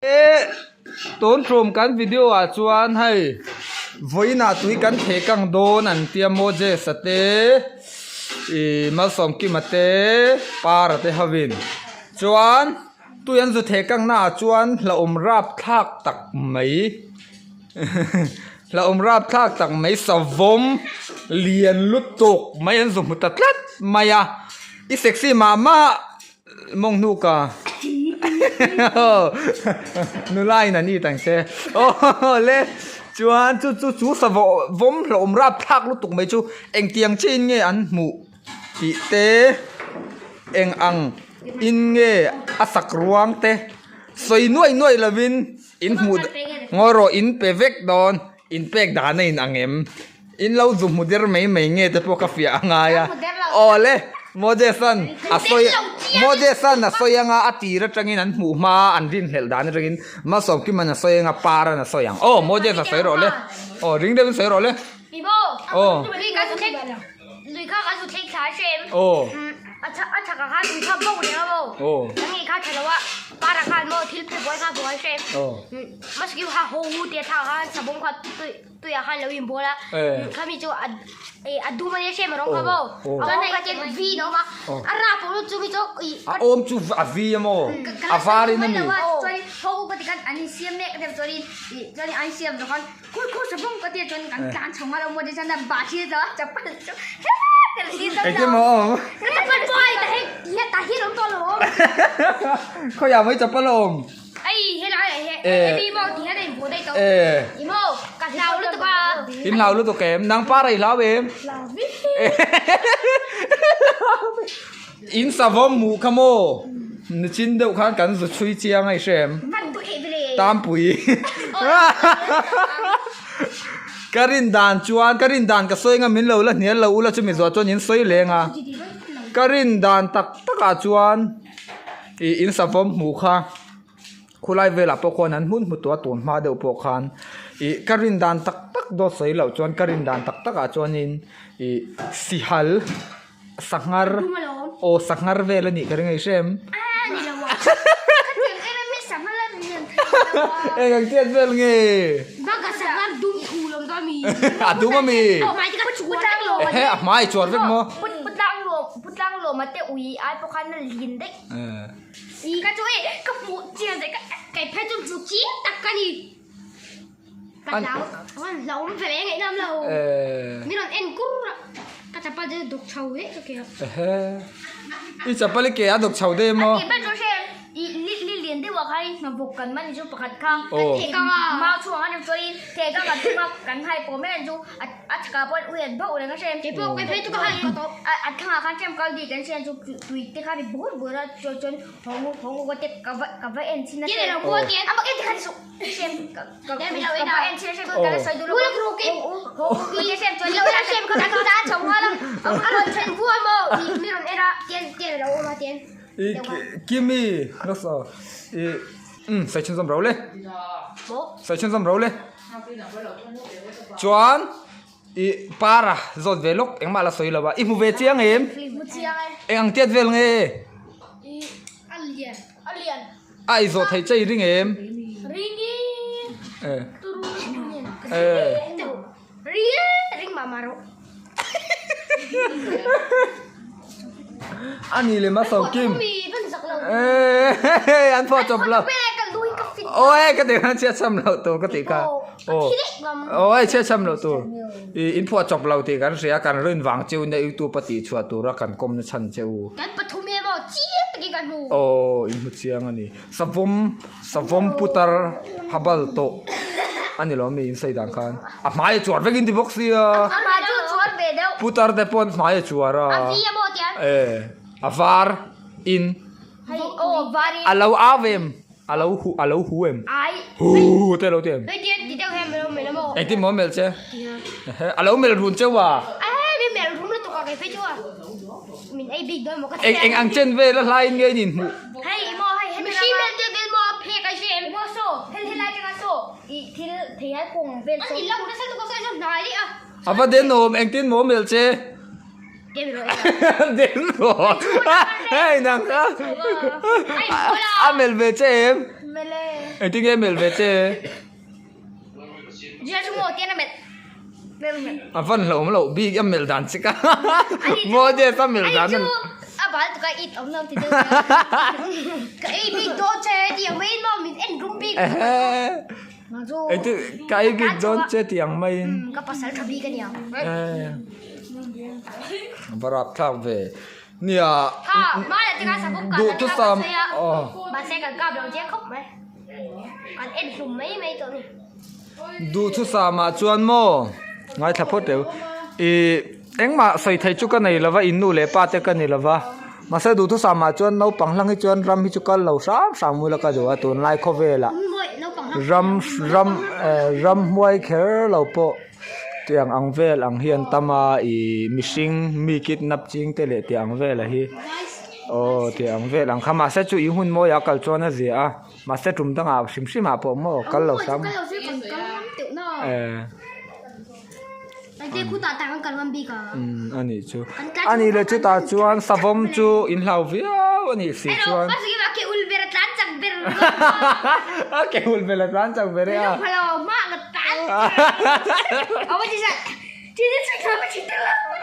E tun tum kan video ah chuan hei vawiinah tui kan theh kang dawn an tia Moses-a te ih Malsawmkima te Para te hovin chuan tui an zu theh kang naah chuan hlauhawm rapthlak tak mai hlauhawm rapthlak tak mai savawm lian lutuk mai an zu hmu ta tlat mai a i sexy mah mah. Mawng hnu ka nula in a ni tang che aw le chuan chu chu chu savawh vawm hlawm rap thlak lutuk mai chu engtiang chiah in nge an hmuh tih te eng ang in nge a sak ruang te sawi nuai nuai lovin in hmuh ngawi rawh in pe vek dawn. In pek dan a in ang em? In lo zu hmu der mai mai nge te pawh ka fiah a ngai a. Aw le, Moses-a'n a sawi Moses-a'n a sawi anga a tir atangin an hmuh hma a an rinhlelh dan atangin Malsawmkima'n a sawi anga Para'n a sawi ang. Aw, Moses a sawi rawh le. Aw, ring deuhin sawi rawh le. Aw. Aw. Aw. Aw. Maski kha ho hu te thla khan sabawm kha tui tuiah khan lo inbawl a khami chu a eh a dum ania hriat rawng kha maw chuan hei kha v a awm a a rap awm chu mi chu ih a awm chu a v a maw a var in a mi chuan ho hu ka ti khan an insiam mek a chuan in ih chuan an insiam zawh khan khur khur sabawm ka tia chuan kan tlan chho nghal a maw chuan a bati a chapal chu Engtin maw a awm? Ka chapal pawh a ta hei tah hian a awm tawh lo awm. Khawiah mai chapal a awm? In hlau lutuk em? Nang para i hlau em? In savawm hmuh kha maw? Nichin deuh khan kan zu chhui chiang a i hre em? Tampui. Ka rin dan chuan ka rin dan ka sawi anga min lo la hnial lo ula chumi zawh chuan in sawi leng a. Ka rin dan tak takah chuan. Ih in savawm hmuh kha khulai velah pawh khuan an hmun hmu tawh a tun hma deuh pawh khan ih ka rin dan tak tak dawt sawi loh chuan ka rin dan tak tak ah chuanin ih sihal sanghar aw sanghar vel a nih ka ring a i hre em eng ang tiat vel nge a dum a mi ehe a hmai chuar vek maw. Pu Tlanglawma te ui ai pawh khan a lin daih si ka chu e ka hmuh chian daih ka kei phei chu hmu chiang tak ka ni ka hlau an hlauhawm ve leh ngaihnawm lo min rawn en kur a ka chapal chu dawk chho daih ka ke a i chapal i ke a dawk chho daih emaw a tih ber chu hre i li li lian deuh ah khan hnawvawk kan man chu pakhat kha kan mau chhuak a ni chuanin thei kha kan thum a kan hai pawh mai ang chu a. A chhakah pawh ui an bauh reng a hrem. Kei pawh kei phei chu ka hai ka tawp. A thangah khan hrem kal dih kan hriat chu tui te kha ri bur bur a chuan chuan hawng hawng uka te ka va ka va en chhin a hrem. A mak en ti khan suh hrem ka ka va en chhin a hrem ka la sawi duh lo hawng uka te hrem chuan lo hrem ka ka ta chho nghal a a rawn then vuah maw mi rawn en a tian tian a lo awm a tian. I Kimi nasa i um sawi chhunzawm ro le sawi chhunzawm ro le. Chuan ih para zawt ve lawk engmah la sawi lo a i hmu ve chiang em? Eng ang tiat vel nge? A i zawh theih che i ring em? A ni lem a sawi kim an pawh chawp lo aw ka tih khan chhiat cham loh tur ka tih kha aw aw hei chhiat cham loh tur ih in phuah chawp lo tih kan hria kan rin vang cheu nia youtube a tih chhuah tura kan kawm na chhan che u aw in hmu chiang a ni savawm savawm putar habal tawh a ni lo mi in sawi dan khan a hmai a chuar vek in ti bawk sia putar te pawh an hmai a chuar a e a var in a lo au em a lo hu a lo hu em hu te a lo ti em engtin maw a melh che a lo melh run cheu a eng eng ang chen vel a hlaiin nge in inhmuh. A va den awm engtin maw melh che den rawh hei nang kha a melh ve che em. Engtin nge melh ve che? A van hlauhawm loh bik a melh dan che ka Moses a melh dan a bal tuka it awm lo ti deuh ka ei bik dawn che ti ang maiin maw min en rum bik Engtin ka ei bik dawn che ti ang maiin ka pasal tha bik ania A va rapthlak ve nia duhthusam aw Kan en hlum mai mai tawh a ni. Duhthusam ah chuan maw ngaithla phawt teu ih engmah sawi theih chu ka nei lova in nu leh pa te ka ni lova mahse duhthusam ah chuan naupang hlang hi chuan ram hi chu kal lo hram hram ula ka duh a tunlai khawvelah ram ram eh ramhuai kher lo pawh tiang ang vel ang hi an tam a ih mihring mi kidnap ching te leh tiang ang velah hi. Aw tih ang vel ang kha mahse chu i hun mawi a kal chuan a zia a mahse tum dangah hrim hrim ah pawh maw kal lo hram umm a nih chu a nih leh chutah chuan savawm chu in hlau viau a nih si chuan a ke ul ber a tlan chak ber e a.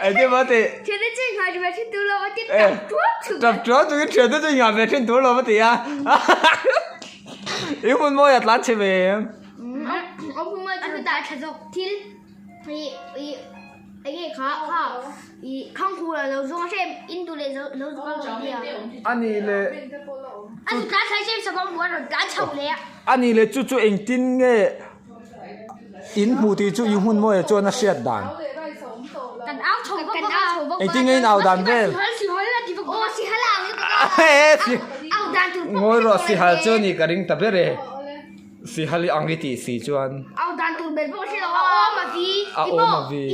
Engtin maw ti? Tap tuau chungin thiante chu inngah ve thin tur lo va ti a. I hmun mawi a tlan chhe ve em? Ani leh Ani leh chu chu engtin nge In hmuh tih chu i hun mawi ah chuan a hriat dan. Engtin nge in au dan vel? Ngawi rawh sihal chu ni ka ring ta ber e. Sihal i ang i tih si chuan. A awm a vi.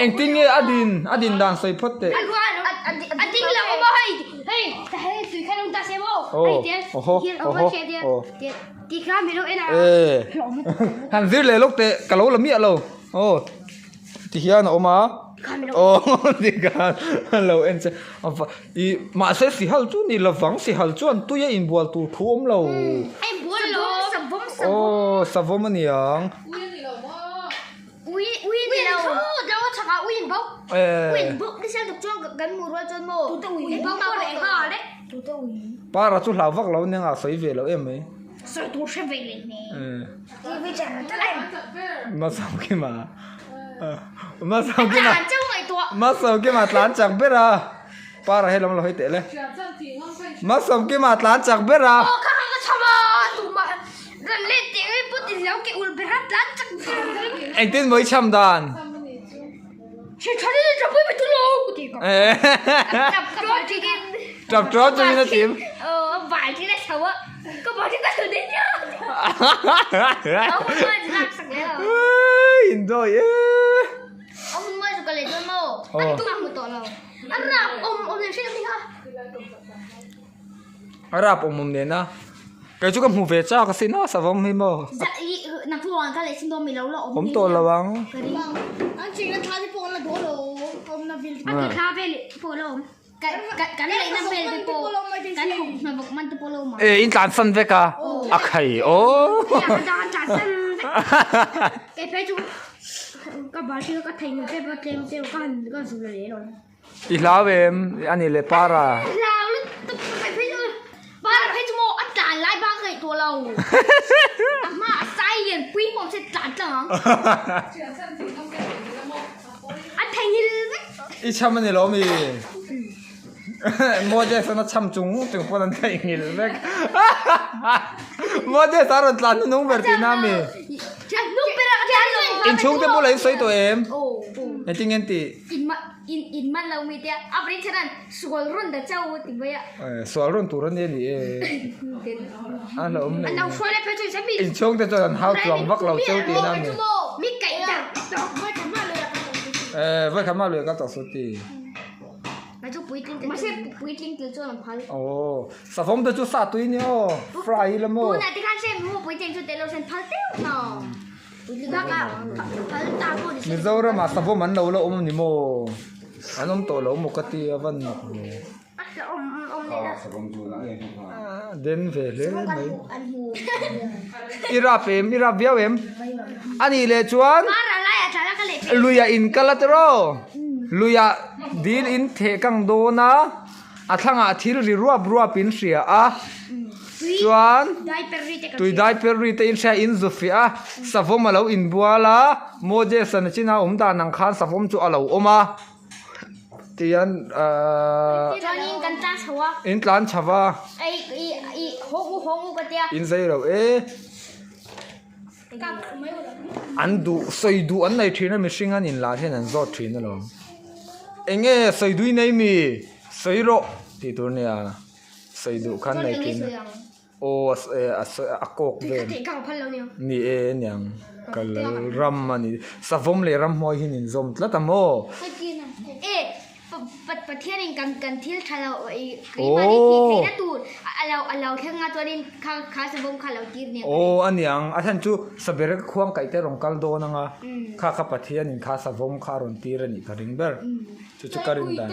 Engtin nge a din a din dan sawi phawt teh. Han zir leh lawk teh ka lo la miah lo aw ti hian a awm a aw ti khan an lo en che ih mahse sihal chu ni lovang sihal chuan tui a inbual tur thu awm lo aw savawm a niang. Ui ui ni lo. Ui lo chhak ah ui in bawk. Ui in bawk ni sel tuk chuan kan hmuh rual chuan maw. Tute ui in bawk pawh leh nghal e. Tute ui. Para chu hlau vak lo nia a sawi ve lo em mai. Sawi tur hre ve leh hmel. TV channel te leh. Masawkima. Masawkima. Tlan chauh ngaihtuah. Masawkima tlan chak ber a. Para he lam lo hawi teh le. Masawkima tlan chak ber a. Aw kha kha ka chham a tumah Ran let teh ngai pawh ti lo ke ul ber a tlan chak ber. Engtin maw i cham dan? Hre tha ni tap pui tu lo ku ti ka. Tap ka bal ti in. Tap tap chu in a tim. Aw bal ti na chho a. Ka bal ti ka thu dei nia. Aw hun mai chu lak sak le lo. In dawi e. Aw hun mai chu ka leh dawn maw. An tum a hmu tawh lo. A rap awm awm nen hriat a ni kha. A rap awm awm nen a. Kei chu ka hmu ve chak asin a savawm hi maw. Awm tawh lo ang. E in tlan san vek a a khai aw. I hlau em? A ni leh Para. Hlau lutuk ka phei chu Para phei chu maw a tlan lai bak ngaih tawh lo. A hma a sai lian pui pawh se tlan tlang ang. A theihnghilh vek. I cham a ni lo mi? Moses an a cham chung chung pawn an theihnghilh vek. Moses a rawn tlan hnung ber tihna a mi? Inchhungte bulah in sawi tawh em? Engtin nge an tih? In in man lo mi te a brin chanan sual run da chau ti mai a. Eh sual run tur ani ani e. A lo awm nei. An lo hruai le phei chu se mi. In chhung te chuan an hau chuang vak lo cheu tih na mi. Mi kaih da vai khat ma lui a kal tawh su. Eh vai khat ma lui a kal tawh su ti. Ma chu puitling te mahse puitling tel chuan an phal. Oh savawm te chu sa tui ni aw fry ila maw. Tunah te khan se mi puitling chu tel lo sen phal teuh no. Mizoramah savawm an lo la awm a ni maw? An awm tawh lo maw ka ti a van mak ve. Den ve hle mai. I rap em? I rap viau em? A nih leh chuan luiah in kal a tiraw? Luiah dil in theh kang dawn a, a thlangah thil ri ruap ruap in hria a, chuan tui dai per ri te in hria in zu fiah a, savawm a lo inbual a, Moses-a nachina awm dan ang khan savawm chu a lo awm a. Tihian ahh Chuanin kan tlan chho a. In tlan chho a. Ei i i hawng u hawng u ka tia. In zai lo e. An duh sawi duh an nei thin a mihring an inlar hian an zawt thin alawm. Enge sawi duh i nei mi? Sawi rawh tih tur nia sawi duh khan nei thin a. Aw a kawk vel ni e aniang ka lal ram a ni savawm leh ramhuai hi an inzawm tlat a maw? Aw aniang a chhan chu saber khuang kaih te rawn kal dawn anga kha kha Pathianin kha savawm kha a rawn tir a nih ka ring ber chu chu ka rin dan.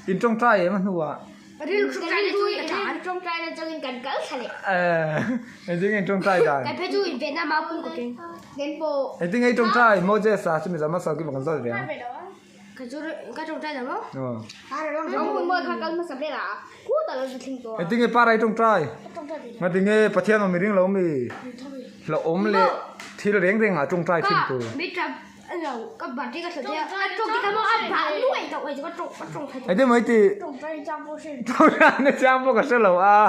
In tawngtai em a hnuah? Engtin nge in tawngtai dan? Engtin nge i tawngtai Moses a chumi zan hmasa kima kan zawt ve ang. Engtin nge para i tawngtai? Ngatinge Pathian awm i ring lo mi? Hlauhawm leh thil reng reng ah tawngtai thin tur. Engtin mai tih Tawngtaina chiang pawh ka hre lo a.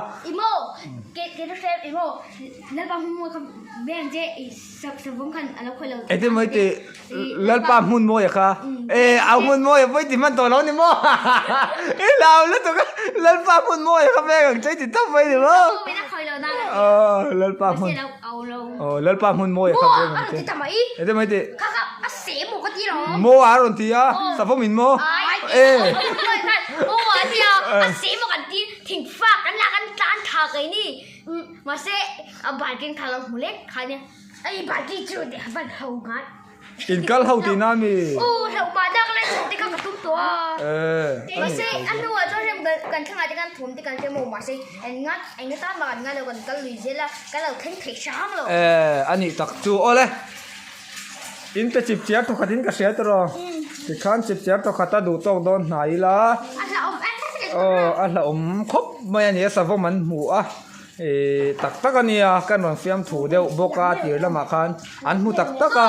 Engtin mai tih Lalpa hmun mawi a kha e au hmun mawi a pawi ti hman tawh lo ni maw i hlau lutuk a Lalpa hmun mawi a kha veng ang che i ti tawp mai ni maw aw Lalpa hmun Aw Lalpa hmun mawi a kha veng ang che. Enge mai tih? Maw a rawn ti a, savawm in maw? E. In kal ho tih na mi? E a nih tak chu aw le. In pe chip chiar tawkhat in ka hria tawh tikhan chip chiar tawkhat a duh tawk dawn hnai ila aw a hlauhawm khawp mai a ni a savawm an hmu a Ih tak tak a nia kan rawn fiam thu deuh bawk a tir lamah khan an hmu tak tak a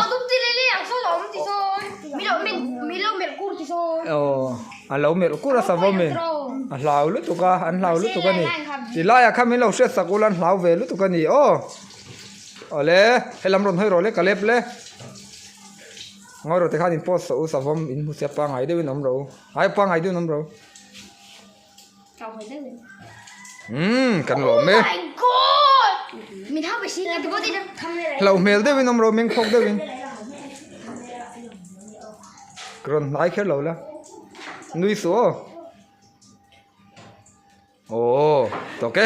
aw a lo melh kur a savawm in a hlau lutuk a an hlau lutuk a ni ti laiah khan min lo hriat sak ula an hlau ve lutuk a ni aw awle helam rawn hawi rawh le ka lep le ngawi rawh tikhan in post rawh u savawm in hmu sia pangngai deuhin awm rawh u ai pangngai deuhin awm rawh u. Umm kan lawm e. Hlauh hmel deuhin awm rawh meng phawk deuhin. Ka rawn hnai kher lo la. Nui suh aw. Aw tawk e.